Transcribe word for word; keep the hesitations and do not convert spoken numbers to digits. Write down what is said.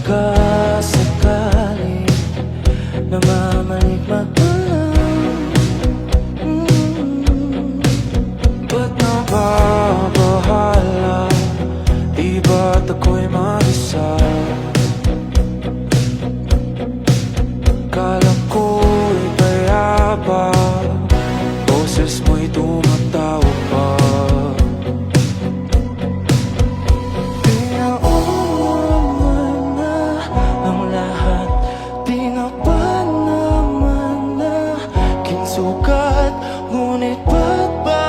Kasakali, namamalikmak ka lang. Mm. Ba't nababahala? Di ba't ako'y mag-isa? Kala ko'y payapa, boses mo'y tumatawag pa. Pinaoman na ang lahat, tinakpan naman na kinsukat, ngunit ba't ba